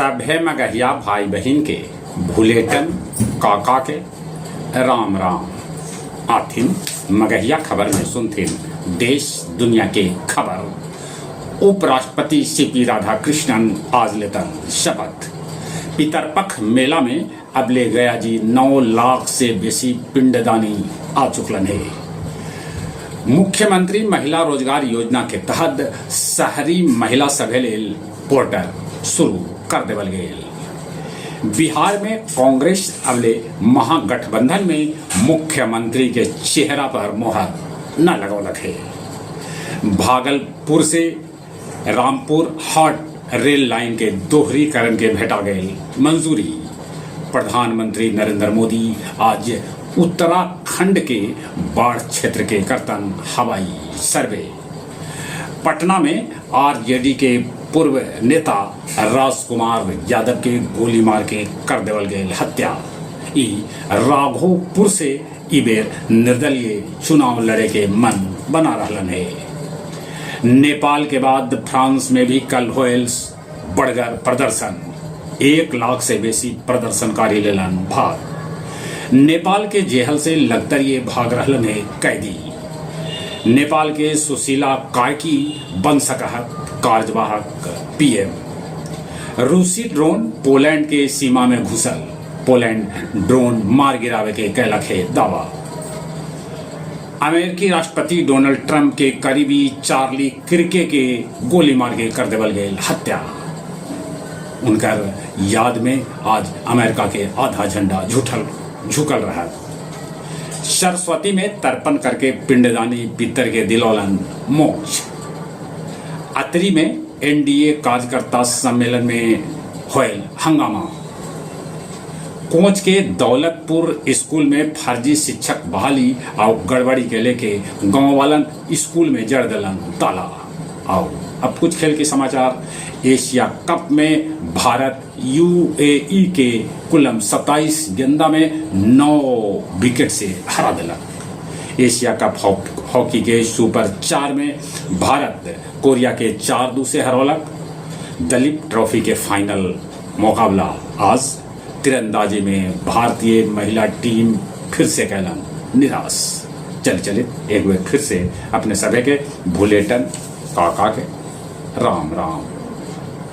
सभे मगहिया भाई बहिन के भुलेटन काका के राम राम। आथिन मगहिया खबर में सुनथिन देश दुनिया के खबर। उपराष्ट्रपति सीपी राधाकृष्णन आज लेतन शपथ। पितरपख मेला में अबले गया जी 9 लाख से बेसी पिंडदानी आ चुकलन हे। मुख्यमंत्री महिला रोजगार योजना के तहत शहरी महिला सभे लेल पोर्टल शुरू कर देवल गेल। बिहार में कांग्रेस अबले महागठबंधन में मुख्यमंत्री के चेहरा पर मोहर न लगौलक हे। भागलपुर से रामपुर हाट रेल लाइन के दोहरीकरण के भेटा गई मंजूरी। प्रधानमंत्री नरेंद्र मोदी आज उत्तराखंड के बाढ़ क्षेत्र के करतन हवाई सर्वे। पटना में आरजेडी के पूर्व नेता राजकुमार यादव के गोली मार के कर देवल गई हत्या। ई राघोपुर से ई बेर निर्दलीय चुनाव लड़े के मन बना रहलन है। नेपाल के बाद फ्रांस में भी कल होयल बड़गर प्रदर्शन। 1 लाख से बेसी प्रदर्शनकारी लेलन भाग। नेपाल के जेहल से लगतर ये भाग रहलन है कैदी। नेपाल के सुशीला कार्की बन सकहत कार्यवाहक पीएम। रूसी ड्रोन पोलैंड के सीमा में घुसल। पोलैंड ड्रोन मार गिरावे के कैलक है दावा। अमेरिकी राष्ट्रपति डोनाल्ड ट्रंप के करीबी चार्ली किर्के के गोली मार के कर देवल गई हत्या। उनकर याद में आज अमेरिका के आधा झंडा झूठल झुकल रहा। सरस्वती में तर्पण करके पिंडदानी पितर के दिलौलन मोक्ष। अतरी में एनडीए कार्यकर्ता सम्मेलन में होयल हंगामा। कोच के दौलतपुर स्कूल में फर्जी शिक्षक बहाली और गड़बड़ी के लेके गांव वालन स्कूल में जड़ दलन ताला। आओ अब कुछ खेल के समाचार। एशिया कप में भारत यूएई के कुलम 27 गेंदा में 9 विकेट से हरा दिलक। एशिया कप हॉकी के सुपर 4 में भारत कोरिया के 4-2 से हरौलक। दलीप ट्रॉफी के फाइनल मुकाबला आज। तीरंदाजी में भारतीय महिला टीम फिर से कैलन निराश। चल चले एक बार फिर से अपने सभी के भुलेटन काका के राम राम।